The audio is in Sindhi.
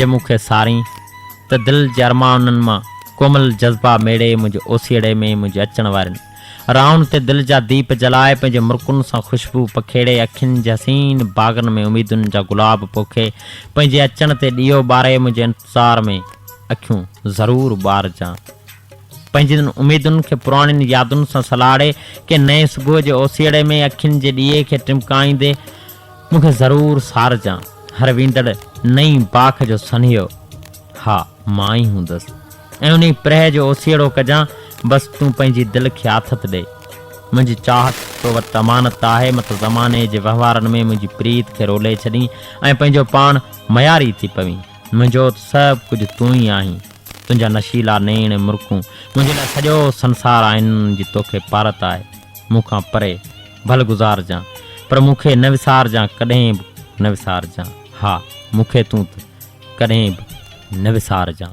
جي مون کي سارين ته دل جي ارمانن مان ڪومل جذبا ميڙي منهنجي اوسيئڙي ۾ منهنجي اچڻ وارين راهن تي دل جا ديپ جلائي پنهنجي مرڪن سان خوشبو پکيڙي اکين جي حسين باغن ۾ اميدن جا گلاب پوکي پنهنجي اچڻ تي ڏيئو ٻاري منهنجي انتظار ۾ اکيون ضرور ٻارجان. پنهنجين اميدن کي پراڻين يادن سان سلهاڙي ڪنهن نئين صبح جي اوسيئڙي ۾ اکين جي ڏيئي کي ٽمڪائيندي مون کي ضرور سارجان. هر ويندڙ نئين باک جو سنهيو ها مان ئي هوندس ۽ انهي پرهه جو اوسيئڙو ڪجان بس تون پنهنجي دل کي آٿت ڏي. منهنجي چاهت تو وٽ امانت آهي متان زماني جي وهنوارن ۾ منهنجي پريت کي رولي ڇڏين ۽ پنهنجو پاڻ مياري ٿي پوين. منهنجو ته سڀ ڪجهه تون ئي آهين. تنهنجا نشيلا نيڻ ۽ مرڪون منهنجي لاء سڄو سنسار آهن انهن جي توکي پارت آهي. مون کان پري ڀل گذارجان پر مون کي نه وسارجان ڪڏهن به نه وسارجان ها مون کي تون ته ڪڏهن به نه وسارجان.